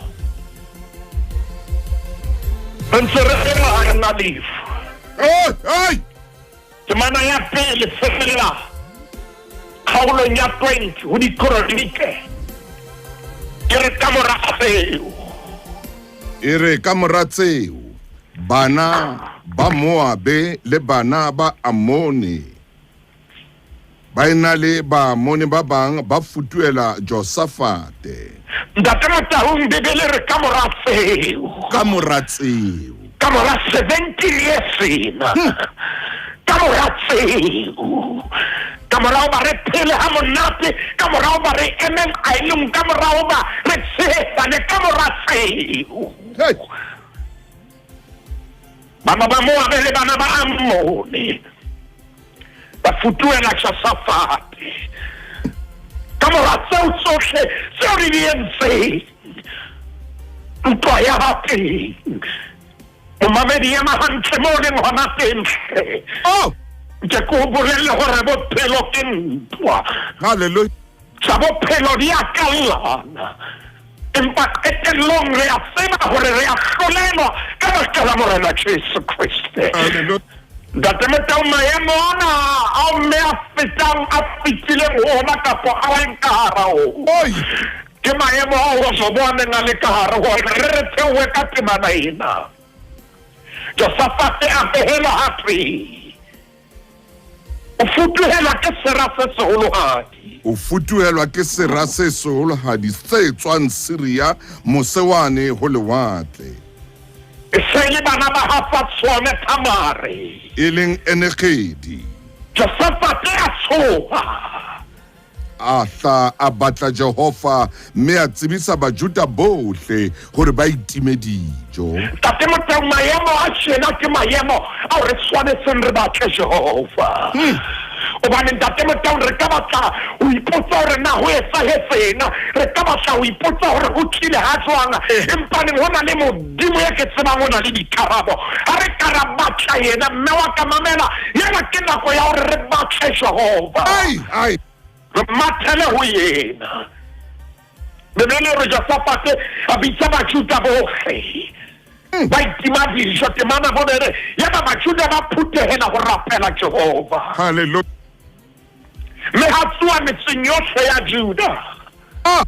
S6: re ntse re le mahareng a lefu
S2: Oi, oi
S6: temana ya pele fela kgaolong ya 20 ho dikronike E re ka mora tseo.
S2: E re ka mora tseo, bana ba Moabe le bana ba Amone ba ena le Baamone ba bang ba futuhela Josafate.
S6: Ntate Motaung, Bibele re ka mora tseo.
S2: Ka mora tseo.
S6: Ka mora 70 years ena. Ka mora tseo. Ka mora hoba re phele ha monate, ka mora hoba re eme aelong, ka mora hoba re tshehetsane, ka mora tseo.
S2: Hey.
S6: Bana ba Moabe le bana ba Ammone ba futuhela Josafate. Ka mora tseo tsohle tseo re di entseng, ntwa ya ba teng. Momamedi, ema hantle moo o leng hona teng hle.
S2: Oh.
S6: Nke ke o bolelle hore bophelo ke ntwa.
S2: Hallelujah.
S6: Tsa bophelo di a kallana. Empa qetellong re a tseba hore re a hlolelwa ka baka la Morena Jesu Kreste.
S2: Hallelujah.
S6: Ntate Motau, maemo ana ao mme a fetang a fetileng ho ona kapa a leng ka hara ona, ke maemo ao Jobo a neng a le ka hare ho ona. Re re theohe ka temana ena. Josafate a behelwa ha thwe, O futuhelwa ke sera se seholohadi.
S2: O futuhelwa ke sera se seholohadi se tswang Siria mose wane ho lewatle.
S6: E se e le bana ba Hafatshone Thamare.
S2: E leng Enegedi.
S6: Josafate a tshoha.
S2: A hla a batla Jehova mme a tsebisa Bajuda bohle hore ba itime dijo.
S6: Ntate Motau, maemo a tjena ke maemo ao re tshwanetseng re batle Jehova. Hobane Ntate Motau, re ka batla ho ipotsa hore na ho etsahetseng, re ka batla ho ipotsa hore ho tlile ha jwang, empaneng ho na le Modimo e ke tsebang o na le dikarabo. Ha re ka ra batla yena, mme wa ka mamela, ena ke nako ya hore re batle Jehova.
S2: Ai, ai.
S6: Re mathele ho yena. Bibele e re Josafate a bitsa Bajuda bohle.
S2: Hmm.
S6: Ba itima dijo temana bone re yaba Bajuda ba phuthehela ho rapela Jehova.
S2: Hallelujah.
S6: Mme ha tsoa metseng yohle ya Juda.
S2: Ah.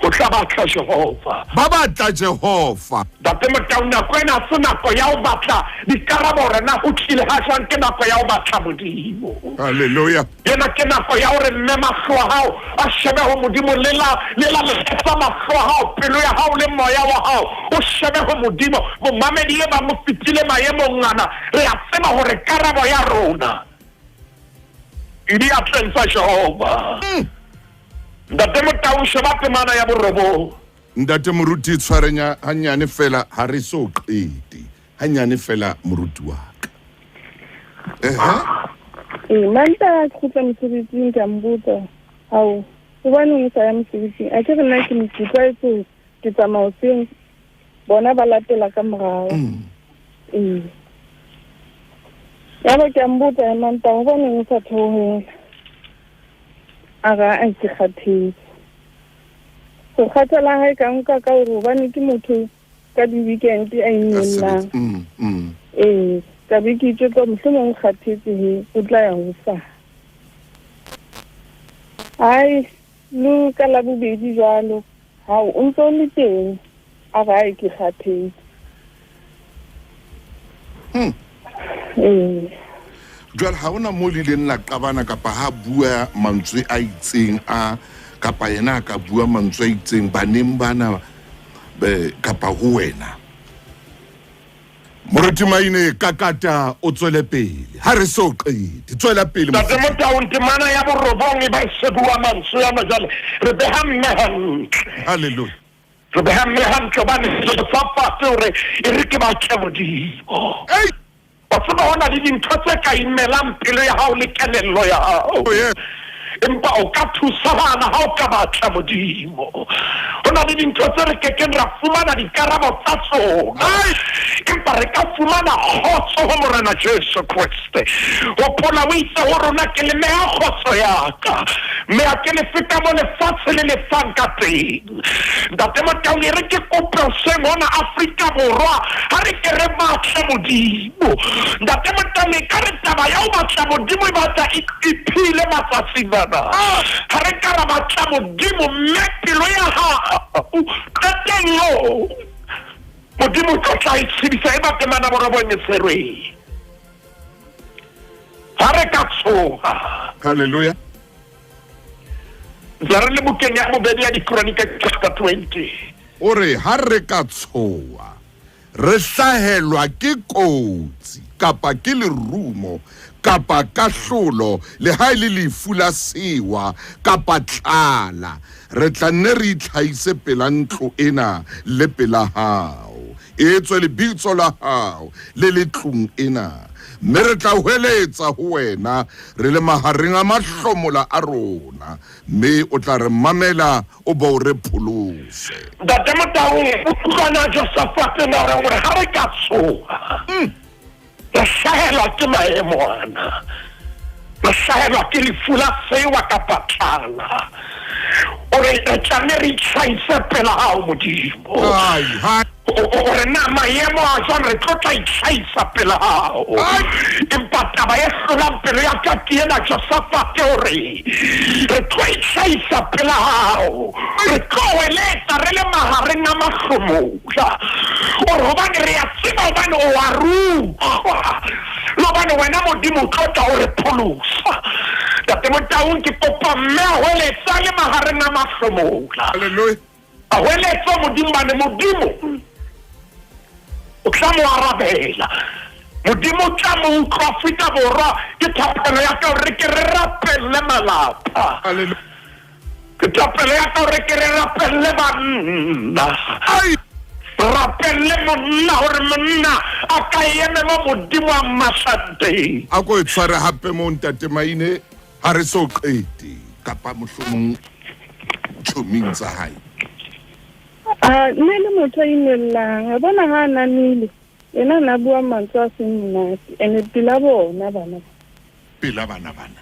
S6: Ho tla batla Jehova.
S2: Ba batla Jehova.
S6: Ntate Motau, nako ena ha se nako ya ho batla dikarabo hore na ho tlile ha jwang, ke nako ya ho batla Modimo.
S2: Hallelujah.
S6: Ena ke nako ya hore mme mahlo a hao a shebe ho Modimo, lela lela lesetsa mahlo a hao, pelo ya hao le moya wa hao o shebe ho Modimo. Momamedi e bang o fetile maemong ana, re a tseba hore karabo ya rona e diatleng tsa Jehova. Ntate Motau, sheba temana ya borobong.
S2: Ntate Moruti, tshwarenya hanyane fela, ha re so qete. Hanyane fela, moruti wa ka. Ehe.
S3: Ee, Mantaha a kgutla mosebetsing ke a mbotsa, Ao, hobaneng o sa ya mosebetsing? Akere nna ke ke tlwaetse hore ke tsamaya hoseng, bona ba latela ka morao. Ee. Yaba ke a mbotsa, Mantaha, hobaneng o sa theohela? A re, Ae, ke kgathetse. Ho kgathala ha hae ka nka ka hore hobane ke motho ka di-weekend a inyollang. Ee, ka be ke itjwetsa mohlomong o kgathetse he, o tla ya hosane. Hai, le ka Labobedi jwalo, hao, o ntso o le teng. A re, Ae, ke kgathetse. Ee.
S2: Jwale ha hona moo le ileng la qabana kapa ha bua mantswe a itseng a kapa yena a ka bua mantswe a itseng baneng bana kapa ho wena? Moruti Maine kakata o tswele pele. Ha re so qete. Tswela pele.
S6: Ntate Motaung, temana ya borobong e ba e se bua mantswe ana jwale. Re beha mme hantle.
S2: Hallelujah.
S6: Re beha mme hantle hobane Josafate o re e re ke batle Modimo.
S2: Ei!
S6: Wa tseba ho na le dintho tse ka imelang pelo ya hao le kelello ya hao.
S2: Oh, yes.
S6: Empa o ka thusahala ha o ka batla Modimo. Ho na le dintho tse re kekeng ra fumana dikarabo tsa tsona. Empa re ka fumana kgotso ho Morena Jesu Kreste. Hopola o itse ho rona, ke le neha kgotso ya ka, mme ha ke le fe ka mo lefatshe le le fang ka teng. Ntate Motau, e re ke kope hoseng hona Afrika Borwa, ha re ke re batle Modimo. Ntate Motau, e ka re taba ya ho batla Modimo e batla e iphile matsatsing ana. ana. Ha re ka ra batla Modimo mme pelo ya hao qetellong Modimo o tlo tla e tshedisa e ba temana borobong e tshwerweng. Ha re ka tshoha.
S2: Hallelujah.
S6: Ntse re le bukeng ya bobedi ya Dikronike chapter 20.
S2: O re ha re ka tshoha re hlahelwa ke kotsi kapa ke lerumo kapa kahlolo le ha e le lefu la sewa kapa tlala, re tla nne re itlhahise pela ntlo ena le pela hao, etswe lebitso la hao le le tlung ena, mme re tla hweletsa ho wena re le mahareng a mahlomola a rona, mme o tla re mamela o bo o re pholose.
S6: Ntate Motaung o utlwana Josafate na reng gore ga re ka tshoga re hlahelwa ke maemo ana, re hlahelwa ke lefu la sewa kapa tlala, o re re tlamme re itlhahise pela hao Modimo.
S2: Ai, ha
S6: O re na maemo a jwang re tlo tla itlhahisa pela hao. Empa taba e hlolang pelo ya ka ke ena Josafate, o re re tlo itlhahisa pela hao, re tlo weletsa re le mahareng a mahlomola. O re hobane re a tseba hobane o a rutlwa, le hobane wena Modimo o tlo tla o re pholosa. Ntate Motaung, ke kopa mme a hweletsa le mahareng a mahlomola.
S2: Hallelujah.
S6: A hweletsa Modimo, bane Modimo o tla mo arabela, Modimo o tla mo utlwa. Afrika Borwa, ke thapelo ya ka hore ke re rapelle malapa,
S2: Hallelujah.
S6: ke thapelo ya ka hore ke re rapelle banna,
S2: Ai.
S6: rapelle monna hore monna a ka eme mo Modimo a mmatlang teng.
S2: A ko e tshware hape mo ntate Maine, ha re so qete kapa mohlomong tjhoming tsa hae.
S3: A nne le motho a inellang a bona ha a namile yena a na bua mantswe a seng monate ene pela bona bana ba.
S2: Pela bana bana.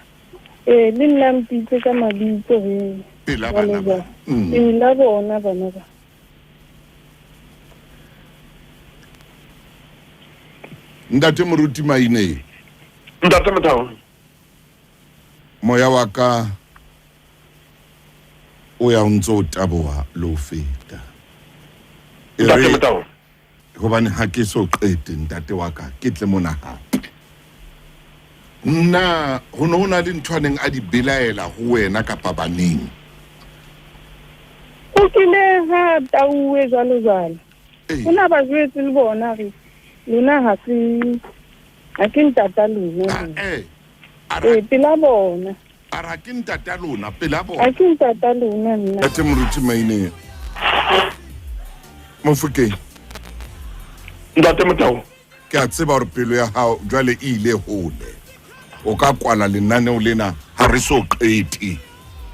S3: Ee, le nna mpitse ka mabitso he.
S2: Pela bana
S3: Jwalo
S2: bana.
S3: jwalo. Pela bona bana ba.
S2: Ntate Moruti Maine.
S6: Ntate Motaung.
S2: Moya wa ka o ya o ntse o taboha le ho feta. E
S6: Ntate
S2: re
S6: Motaung.
S2: hobane ha ke so qete ntate wa ka, ke tle mona hape. Nna ho no ho na le ntho a neng a di belaela ho wena kapa baneng?
S3: O kile ha tauwe jwalo jwalo.
S2: Ee.
S3: O na ba jwetse le bona re lona ha se ha ke ntata lona.
S2: Ah, eh. A re
S3: Ee, pela bona.
S2: a re ha ke ntata lona pela bona.
S3: Ha ke ntata lona nna.
S2: Ntate Moruti Maine. Mofokeng.
S6: Ntate Motaung.
S2: Ke a tseba hore pelo ya hao jwale e ile hole. O ka kwala lenaneo lena ha re so qete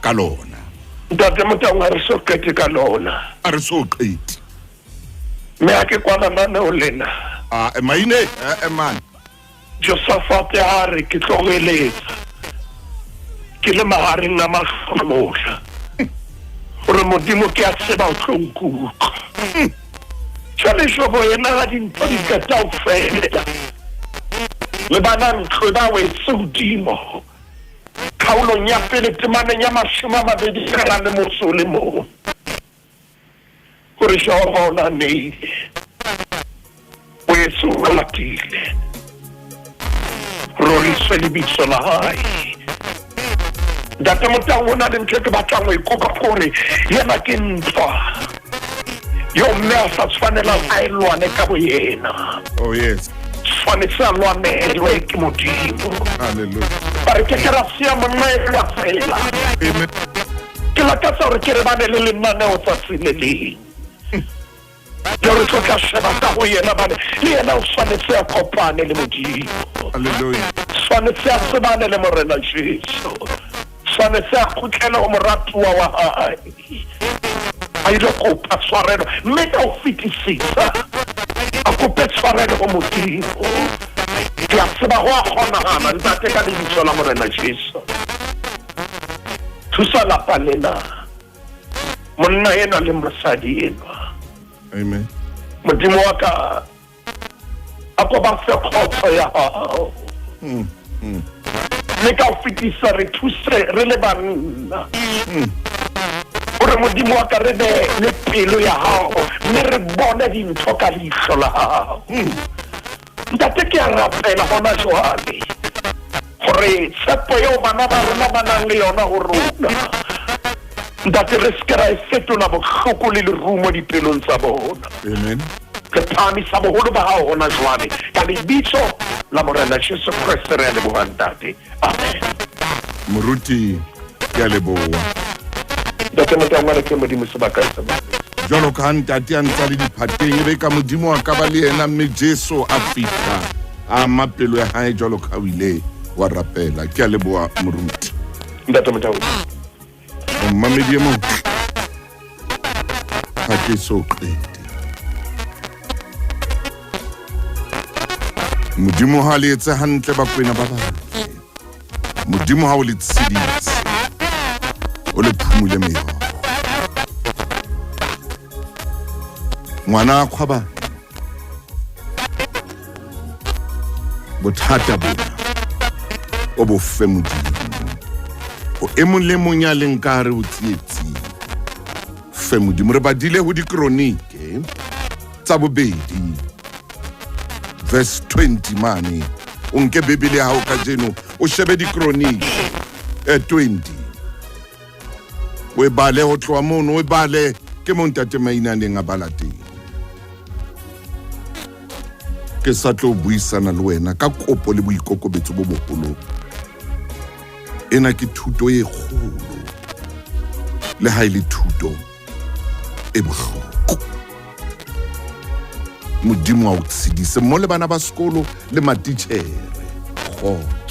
S2: ka lona.
S6: Ntate Motaung, ha re so qete ka lona.
S2: Ha re so qete.
S6: Mme ha ke kwala lenaneo lena.
S2: Ah, Maine, man.
S6: Josafate a re ke tlo eletsa ke le mahareng a mahlomola gore Modimo ke a tseba o tlo nkutlwa. Jwale Jobo yena ha dintho di qeta ho fela le bana ntlo e ba wetse hodimo kgaolong ya pele temaneng ya 22 fela le motso o le mong gore Jehova o na neile o etse o latile roriswe lebitso la hae. Ntate Motaung, ho na le ntho e ke batlang ho e kopa gore yena ke ntwa yo mme a sa tshwanelang a e lwane ka bo yena.
S2: Oh yes.
S6: Tshwanetse a lwanelwe ke Modimo.
S2: Hallelujah.
S6: Ba re ke ke ra siya monna enwa fela.
S2: Amen.
S6: Ke lakatsa hore ke re bane le lenaneo tsatsi le leng. Le re tlo tla sheba ka ho yena bane le yena o tshwanetse a kopane le Modimo.
S2: Hallelujah.
S6: Tshwanetse a tsebane le Morena Jesu. Tshwanetse a kgutlele ho moratuwa wa hae. A ile kopa tshwarelo mme ka ho fetisisa a kope tshwarelo ho Modimo. Ke a tseba ho a kgonahala ntate ka lebitso la Morena Jesu. Thusa lapa lena, monna enwa le mosadi enwa.
S2: Amen.
S6: Modimo wa ka a ko ba fe kgotso ya hao. Mme ka ho fetisa re thuse re le banna hore Modimo wa ka re be le pelo ya hao mme re bone dintho ka leihlo la hao. Ntate, ke a rapela hona jwale hore tshepo eo bana ba rona ba nang le yona ho rona, Ntate, re se ke ra e fetola bohloko le lerumo dipelong tsa bona.
S2: Amen.
S6: Re phahamisa boholo ba hao hona jwale ka lebitso la Morena Jesu Kreste re a leboha Ntate. Amen.
S2: Moruti, ke a leboha.
S6: Ntate Motaung, a re fe Modimo sebaka se
S2: Jwalo ka ha ntate a ntsa le diphateng, e be ka Modimo a ka ba le yena, mme Jesu a fihla a ama pelo ya hae jwalo ka o ile wa rapela. Ke a leboha moruti.
S6: Ntate Motaung.
S2: Momamedi e motle, ha ke so qete. Modimo ha le etse hantle bakwena ba batle. Modimo ha o le tshedise, o le phumule meokgo. Ngwana a kgwabane, bothata bona o bo fe Modimo. Ho e mong le mong ya leng ka hare ho tsietsing, fe Modimo. Re badile ho Dikronike tsa bobedi verse 20 mane. O nke Bibele ya hao kajeno, o shebe Dikronike 20, o e bale ho tloha mono, o e bale ke mo ntate Maina a neng a bala teng. Ke sa tlo buisana le wena ka kopo le boikokobetso bo boholo. Ena ke thuto e kgolo, le ha e le thuto e bohloko. Modimo a o tshedise mo le bana ba sekolo le matitjhere. Kgotso.